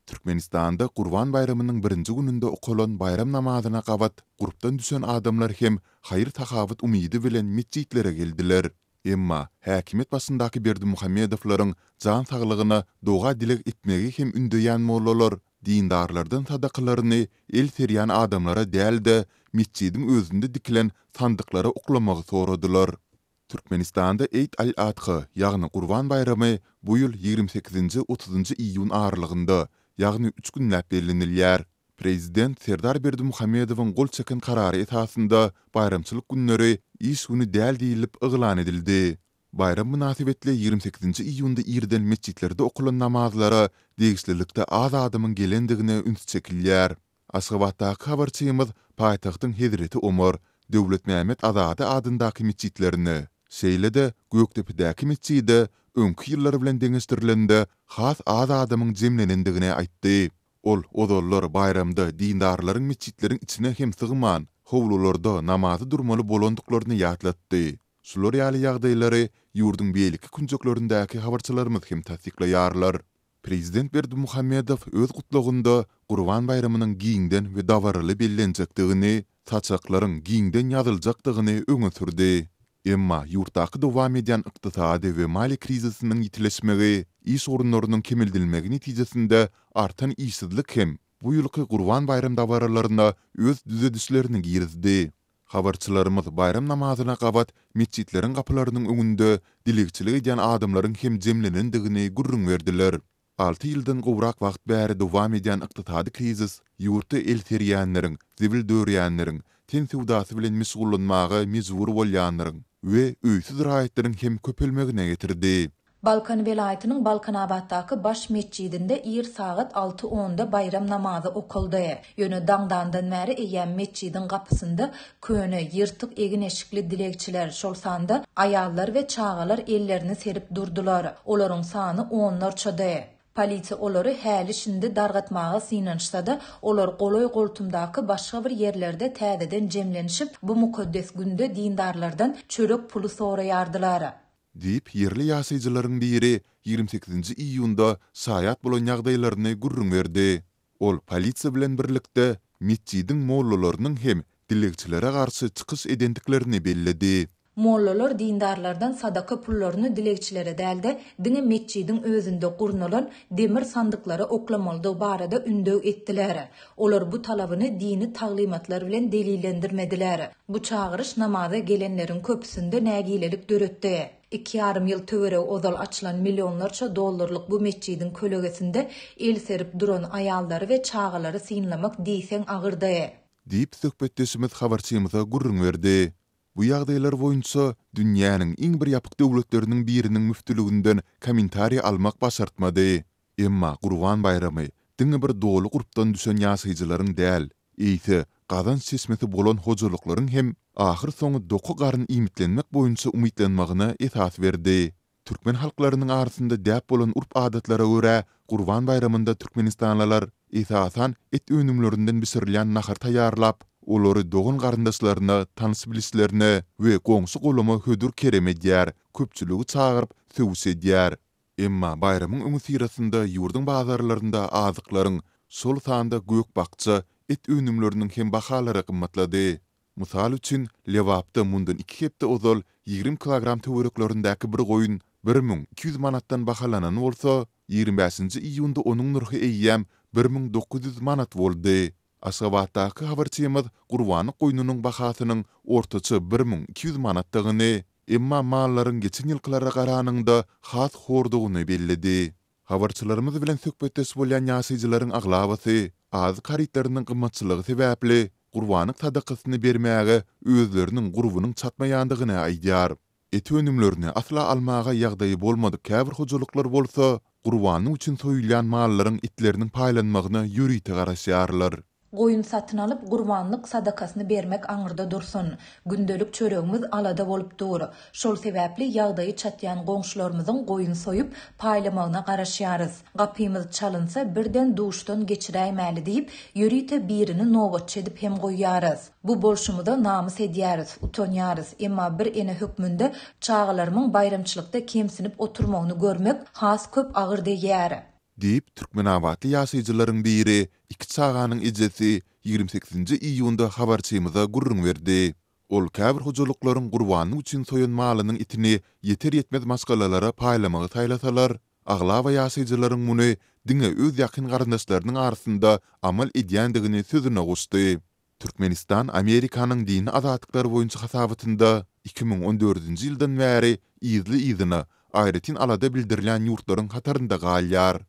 Türkmenistanda Gurban baýramynyň birinji gününde okalan baýram namazyna gabat gurpdan düşen adamlar hem haýyr-sahawat umydy bilen metjitlere geldiler. Emma häkimiýet başyndaky Berdimuhamedowlaryň jan saglygyna doga-dileg etmegi hem ündeýän mollalar dindarlardan sadakalaryny el serýän adamlara däl-de, metjidiň özünde dikilen sandyklara oklamagy soradylar. Türkmenistanda Eýd al-Adha, ýagny Gurban baýramy bu ýyl 28 sekizinji, otuzynjy iýun aralygynda, ýagny üç günläp bellenilýär. Prezident Serdar Berdimuhamedowyň gol çeken karary esasynda baýramçylyk günleri iş güni däl diýlip yglan edildi. Baýram mynasybetli 28 nji iýunda irden metjitlerde okalan namazlara degişlilikde az adamyň gelendigine üns çekilýär. Aşgabatdaky habarçymyz paýtagtyň Hezreti Omar, Döwletmämmet Azady adyndaky metjitlerine, şeýle-de Gökdepedäki metjide öňki ýyllar bilen deňeşdirilende has az adamyň jemlenendigini aýtdy. Ol ozallar baýramda dindarlaryň metjitleriň içine hem sygman, howlularda namaza durmaly bolandyklaryny ýatlatdy. Şular ýaly ýagdaýlary ýurduň beýleki künjeklerindäki habarçylarymyz hem tassyklaýarlar. Prezident Berdimuhamedow öz gutlagynda Gurban baýramynyň giňden we dabaraly bellenjekdigini, saçaklaryň giňden ýazyljakdygyny öňe sürdi. Emma ýurtdaky dowam edýän ykdysady we maliýe krizisiniň ýitileşmegi, iş orunlarynyň kemeldilmegi netijesinde artan işsizlik hem bu ýylky Gurban baýram dabaralaryna öz düzedişlerini girizdi. Habarçylarymyz baýram namazyna gabat metjitleriň gapylarynyň öňünde dilegçilik edýän adamlaryň hem jemlenendigini gürrüň berdiler. Alty ýyldan gowrak wagt bäri dowam edýän ykdysady krizis ýurtda el serýänleriň, zibil dörýänleriň, ten söwdasy bilen meşgullanmaga mejbur bolýanlaryň we öýsüz raýatlaryň hem köpelmegine getirdi. Balkan welaýatynyň Balkanabatdaky baş metjidinde ir sagat alty onda baýram namazy okaldy. Ýöne daňdandan bäri eýýäm metjidiň gapysynda köne, ýyrtyk egin-eşikli dilegçiler, şol sanda aýallar we çagalar ellerini serip durdular. Olaryň sany onlarçady. Polisiýa olary häli-şindi dargatmaga synanyşsa-da, olar golaý-goltumdaky başga bir ýerlerde täzeden jemlenişip, bu mukaddes günde dindarlardan çörek puly soraýardylar. Diýip, ýerli ýaşaýjylaryň biri 28 nji iýunda şaýat bolan ýagdaýlaryny gürrüň berdi. Ol polisiýa bilen birlikde metjidiň mollalarynyň hem dilegçilere garşy çykyş edendiklerini belledi. Mollalar dindarlardan sadaka pullaryny dilegçilere däl-de, diňe metjidiň özünde gurnalan demir sandyklara oklamalydygy barada ündew etdiler. Olar bu talabyny dini taglymatlar bilen delillendirmediler. Bu çagyryş namaza gelenleriň köpüsinde nägilelik döretdi. Iki ýarym ýyl töweregi ozal açylan millionlarça dollarlyk bu metjidiň kölegesinde el serip duran aýallary we çagalary synlamak diýseň agyrdy. Diýip, söhbetdeşimiz habarçymyza gürrüň berdi. Bu ýagdaýlar boýunça dünýäniň iň bir ýapyk döwletleriniň biriniň müftüliginden kommentariý almak başartmady. Emma Gurban baýramy diňe bir doly gurpdan düşen ýaşaýjylaryň däl, eýse, gazanç çeşmesi bolan hojalyklaryň hem ahyrsoňy doky garyn iýmitlenmek boýunça umytlanmagyna esas berdi. Türkmen halklarynyň arasynda däp bolan urp-adatlara görä, Gurban baýramynda türkmenistanlylar, esasan, et önümlerinden bişirilýän nahar taýýarlap, olary dogan-garyndaşlaryna, tanyş-bilişlerine we goňşy-golama hödür-kerem edýär, köpçüligi çagyryp, söwüş edýär. Emma baýramyň öňüsyrasynda ýurduň bazarlarynda azyklaryň, şol sanda gök-bakja, et önümleriniň hem bahalary gymmatlady. Mysal üçin, Lebapda mundan iki hepde ozal 20 kilogram töwereklerindäki bir goýun 1200 manatdan bahalanan bolsa, 25 nji iýunda onuň nyrhy eýýäm 1900 manat boldy. Aşgabatdaky habarçymyz gurbanlyk goýnunyň bahasynyň ortaça 1200 manatdygyny, emma mallaryň geçen ýylkylara garanyňda has hordugyny belledi. Habarçylarymyz bilen söhbetdeş bolýan ýaşaýjylaryň aglabasy azyk harytlarynyň gymmatçylygy sebäpli gurbanlyk sadakasyny bermäge özleriniň gurbunyň çatmaýandygyny aýdýar. Et önümlerini asla almaga ýagdaýy bolmadyk käbir hojalyklar bolsa, gurbanlyk üçin soýulýan mallaryň etleriniň paýlanmagyna ýörite garaşýarlar. Goýun satyn alyp, gurbanlyk sadakasyny bermek aňyrda dursun, gündelik çöregimiz alada bolup dur. Şol sebäpli ýagdaýy çatýan goňşularymyzyň goýun soýup, paýlamagyna garaşýarys. Gapymyz çalynsa, birden duşdan geçiräýmäli diýip, ýörite birini nobatçy edip hem goýýarys. Bu bolşumyza namys edýäris, utanýarys, emma bir ene hökmünde çagalarymyň baýramçylykda kemsinip oturmagyny görmek has köp agyr degýär. Diýip, türkmenabatly ýaşaýjylaryň biri, iki çaganyň ejesi 28-nji iýunda habarçymyza gürrüň berdi. Ol käbir hojalyklaryň gurbanlyk üçin soýan malynyň etini ýeter-ýetmez maşgalalara paýlamagy saýlasalar, aglaba ýaşaýjylaryň muny diňe öz ýakyn garyndaşlarynyň arasynda amal edýändigini sözüne goşdy. Türkmenistan Amerikanyň dini azatlyklar boýunça hasabatynda 2014-nji ýyldan bäri yzly-yzyna aýratyn alada bildirilýän ýurtlaryň hatarynda galýar.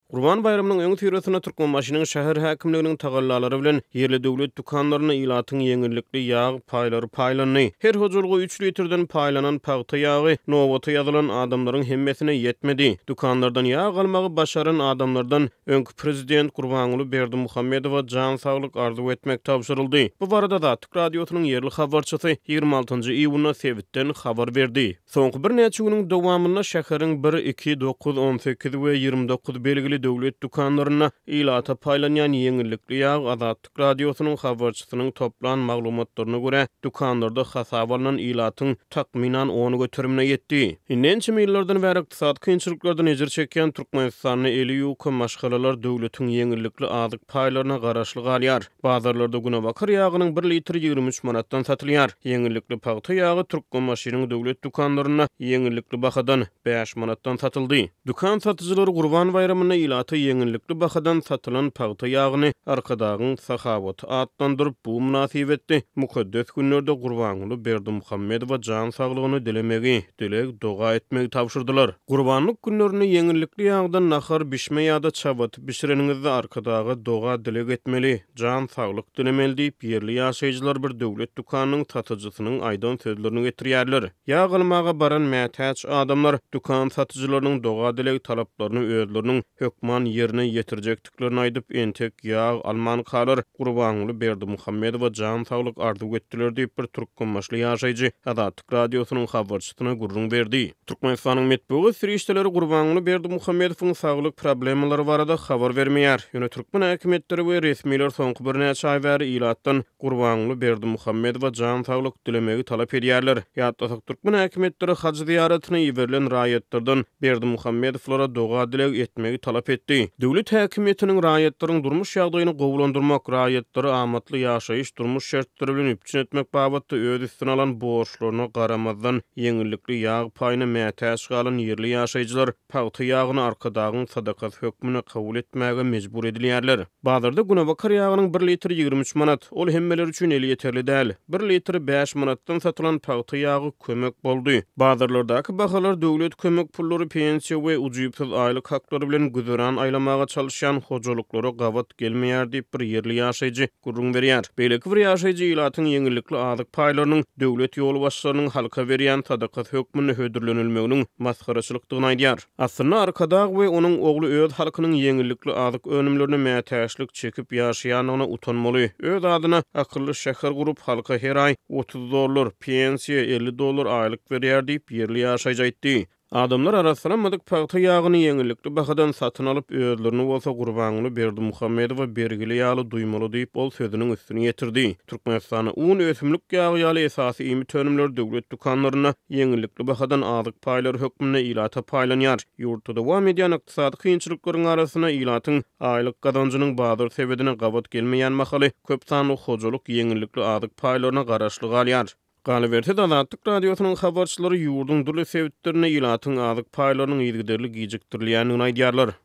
Gurban baýramynyň öňüsyrasynda Türkmenbaşynyň şäher häkimliginiň tagallalary bilen ýerli döwlet dükanlarynda ilatyň ýeňillikli ýag paýlary paýlandy. Her hojalyga üç litrden paýlanan pagta ýagy nobata ýazylan adamlaryň hemmesine ýetmedi. Dükanlardan ýag almagy başaran adamlardan öňki prezident Gurbanguly Berdimuhamedowa jan saglyk arzuw etmek tabşyryldy. Bu barada Azatlyk Radiosynyň ýerli habarçysy 26 iýunda sebitden habar berdi. Soňky birnäçe günüň dowamynda şäheriň bir, iki, dokuz, 18 we 29 belgili döwlet dükanlarynda ilata paýlanýan ýeňillikli ýag Azatlyk Radiosynyň habarçysynyň toplan maglumatlaryna görä, dükanlarda hasaba alnan ilatyň takmynan on göterimine ýetdi. Indi ençeme ýyllardan bäri ykdysady kynçylyklardan ejir çekýän Türkmenistanda eli ýuka maşgalalar döwletiň ýeňillikli azyk paýlaryna garaşly galýar. Bazarlarda günebakar ýagynyň bir litri 23 manatdan satylýar. Ýeňillikli pagta ýagy Türkmenbaşynyň döwlet dükanlarynda ýeňillikli bahadan, bäş manatdan satyldy. Dükan satyjylary Gurban baýramynda ilata ýeňillikli bahadan satylan pagta ýagyny Arkadagyň sahawaty atlandyryp, bu mynasybetli mukaddes günlerde Gurbanguly Berdimuhamedowa jan saglygyny dilemegi, dileg-doga etmegi tabşyrdylar. Gurbanlyk günlerinde ýeňillikli ýagdan nahar bişme ýa-da çabaty bişireniňizde Arkadaga doga-dileg etmeli, jan saglyk dilemeli diýip, ýerli ýaşaýjylar bir döwlet dükanynyň satyjysynyň aýdan sözlerini getirýärler. Ýag almaga baran mätäç adamlar dükan satyjylarynyň doga-dileg talaplaryny özleriniň hökman ýerine ýetirjekdiklerini aýdyp, entek ýag almankalar Gurbanguly Berdimuhamedowa jan saglyk arzuw etdiler diýip, bir türkmenbaşyly ýaşaýjy Azatlyk Radiosynyň habarçysyna gürrüň berdi. Türkmenistanyň metbugat serişdeleri Gurbanguly Berdimuhamedowyň saglyk problemalary barada habar bermeýär. Ýöne türkmen häkimiýetleri we resmiler soňky birnäçe aý bäri ilatdan Gurbanguly Berdimuhamedowa jan saglyk dilemegi talap edýärler. Ýatlasak, türkmen häkimiýetleri haj zyýaratyna iberilen raýatlardan Berdimuhamedowlara doga-dileg etmegi talap etdi. Döwlet häkimiýetiniň raýatlaryň durmuş ýagdaýyny gowulandyrmak, raýatlary amatly ýaşaýyş-durmuş şertleri bilen üpjün etmek babatda öz üstüne alan borçlaryna garamazdan, ýeňillikli ýag paýyna mätäç galan ýerli ýaşaýjylar pagta ýagyny Arkadagyň sadakasy hökmünde kabul etmäge mejbur edilýärler. Bazarda günebakar ýagynyň bir litri 23 manat, ol hemmeler üçin elýeterli däl. Bir litri bäş manatdan satylan pagta ýagy kömek boldy. Bazarlardaky bahalar döwlet kömek pullary, pensiýa we ujypsyz aýlyk haklary bilen güzeran aýlamaga çalyşýan hojalyklara gabat gelmeýär diýip, bir ýerli ýaşaýjy gürrüň berýär. Beýleki bir ýaşaýjy ilatyň ýeňillikli azyk paýlarynyň döwlet ýolbaşçylarynyň halka berýän sadakasy hökmünde hödürlenilmeginiň masgaraçylykdygyny aýdýar. Aslynda Arkadag we onuň ogly öz halkynyň ýeňillikli azyk önümlerine mätäçlik çekip ýaşaýandygyna utanmaly. Öz adyna akylly şäher gurup, halka her aý 30 dollar, pensiýa 50 dollar aýlyk berýär diýip, ýerli ýaşaýjy aýtdy. Adamlar arassalanmadyk pagta ýagyny ýeňillikli bahadan satyn alyp, özlerini bolsa Gurbanguly Berdimuhamedowa bergili ýaly duýmaly diýip, ol sözüniň üstüni ýetirdi. Türkmenistanda un, ösümlik ýagy ýaly esasy iýmit önümleri döwlet dükanlarynda ýeňillikli bahadan azyk paýlary hökmünde ilata paýlanýar. Ýurtda dowam edýän ykdysady kynçylyklaryň arasynda ilatyň aýlyk gazanjynyň bazar sebedine gabat gelmeýän mahaly köp sanly hojalyk ýeňillikli azyk paýlaryna garaşly galýar. Galyberse-de, Azatlyk Radiosynyň habarçylary ýurduň dürli sebitlerinde ilatyň azyk paýlarynyň yzygiderli gijikdirilýändigini aýdýarlar.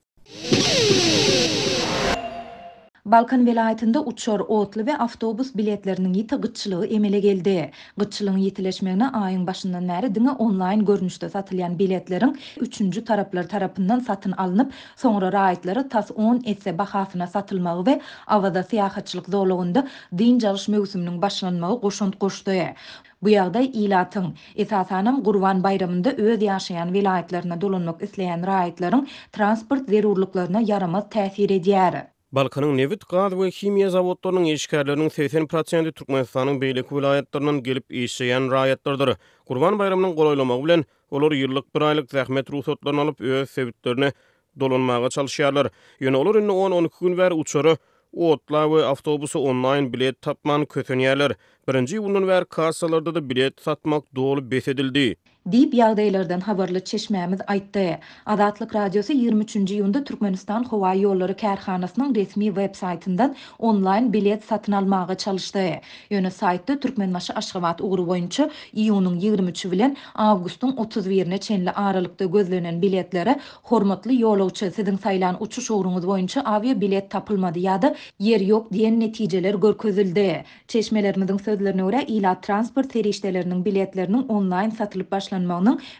Balkan welaýatynda uçar, otly we awtobus biletleriniň ýiti gytçylygy emele geldi. Gytçylygyň ýitileşmegine aýyň başyndan bäri diňe onlaýn görnüşde satylýan biletleriň üçünji taraplar tarapyndan satyn alnyp, soňra raýatlara tas on esse bahasyna satylmagy we Awaza syýahatçylyk zolagynda dynç alyş möwsüminiň başlanmagy goşant goşdy. Bu ýagdaý ilatyň, esasanam Gurban baýramynda öz ýaşaýan welaýatlaryna dolanmak isleýän raýatlaryň transport zerurlyklaryna ýaramaz täsir edýär. Balkanyň nebit, gaz we himiýa zawodlarynyň işgärleriniň 80 prosenti Türkmenistanyň beýleki welaýatlaryndan gelip işleýän raýatlardyr. Gurban baýramynyň golaýlamagy bilen, olar ýyllyk bir aýlyk zähmet rugsatlaryny alyp, öz sebitlerine dolanmaga çalyşýarlar. Ýöne olar indi on-on iki gün bäri uçara, otla we awtobusa onlaýn bilet tapman kösenýärler. Birinji iýundan bäri kassalarda-da bilet satmak doly bes edildi. Diýip, ýagdaýlardan habarly çeşmämiz aýtdy. Azatlyk Radiosy 23 nji iýunda Türkmenistan howa ýollary kärhanasynyň resmi web saýtyndan onlaýn bilet satyn almaga çalyşdy. Ýöne saýtda Türkmenbaşy-Aşgabat ugry boýunça iýunyň 23-i bilen awgustyň 31-ine çenli aralykda gözlenen biletlere Hormatly ýolagçy, siziň saýlan uçuş ugruňyz boýunça awiabilet tapylmady ýa-da ýer ýok diýen netijeler görkezildi. Çeşmelerimiziň sözlerine görä, ilat transport serişdeleriniň biletleriniň onlaýn satylyp başlanmagynyň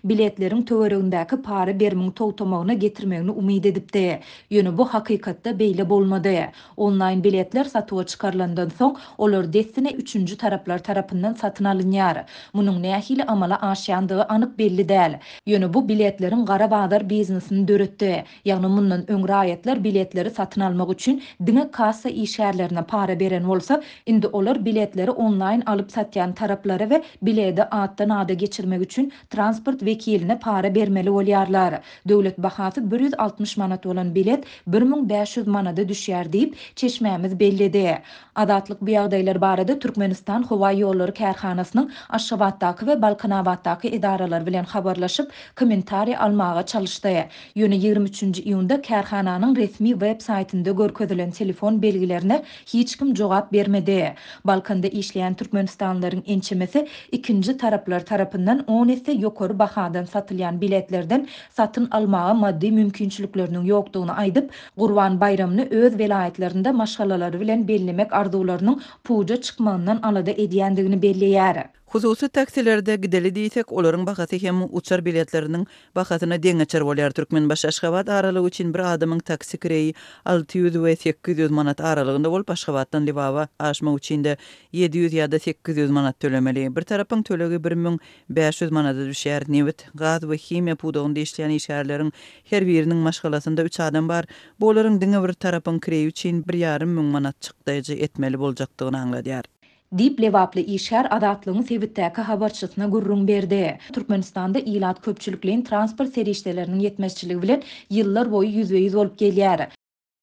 biletleriň töweregindäki para-berimiň togtamagyna getirmegini umyt edipdi. Ýöne bu hakykatda beýle bolmady. Onlaýn biletler satuwa çykarylandan soň, olar dessine üçünji taraplar tarapyndan satyn alynýar. Munuň nähili amala aşýandygy anyk belli däl. Ýöne bu biletleriň gara bazar biznesini döretdi. Ýagny mundan öň raýatlar biletleri satyn almak üçin diňe kassa işgärlerine para beren bolsa, indi olar biletleri onlaýn alyp satýan taraplara we biledi atdan-ada geçirmek üçin transport wekiline para bermeli bolýarlar. Döwlet bahasy 160 manat bolan bilet 1500 manada düşýär diýip, çeşmämiz belledi. Azatlyk bu ýagdaýlar barada Türkmenistan howa ýollary kärhanasynyň Aşgabatdaky we Balkanabatdaky edaralary bilen habarlaşyp, kommentariý almaga çalyşdy. Ýöne 23 nji iýunda kärhananyň resmi web saýtynda görkezilen telefon belgilerine hiç kim jogap bermedi. Balkanda işleýän türkmenistanlylaryň ençemesi ikinji taraplar tarapyndan on esse ýokary bahadan satylýan biletlerden satyn almaga maddy mümkinçilikleriniň ýokdugyny aýdyp, Gurban baýramyny öz welaýatlarynda maşgalalary bilen bellemek arzuwlarynyň puja çykmagyndan alada edýändigini belleýär. Hususy taksilerde gideli diýsek, olaryň bahasy hem uçar biletleriniň bahasyna deňeçer bolýar. Türkmenbaşy-Aşgabat aralygy üçin bir adamyň taksi kireýi 600 we 800 manat aralygynda bolup, Aşgabatdan Lebaba aşmak üçin-de 700 ýa-da 800 manat tölemeli. Bir tarapyň tölegi 1500 manada düşýär. Nebit, gaz we himiýa pudagynda işleýän işgärleriň her biriniň maşgalasynda üç adam bar. Bu olaryň diňe bir tarapyň kireýi üçin bir ýarym müň manat çykdaýjy etmeli boljakdygyny aňladýar. Diýip, lebaply işgär Azatlygyň sebitdäki habarçysyna gürrüň berdi. Türkmenistanda ilat köpçülikleýin transport serişdeleriniň ýetmezçiligi bilen ýyllar boýy ýüzbe-ýüz bolup gelýär.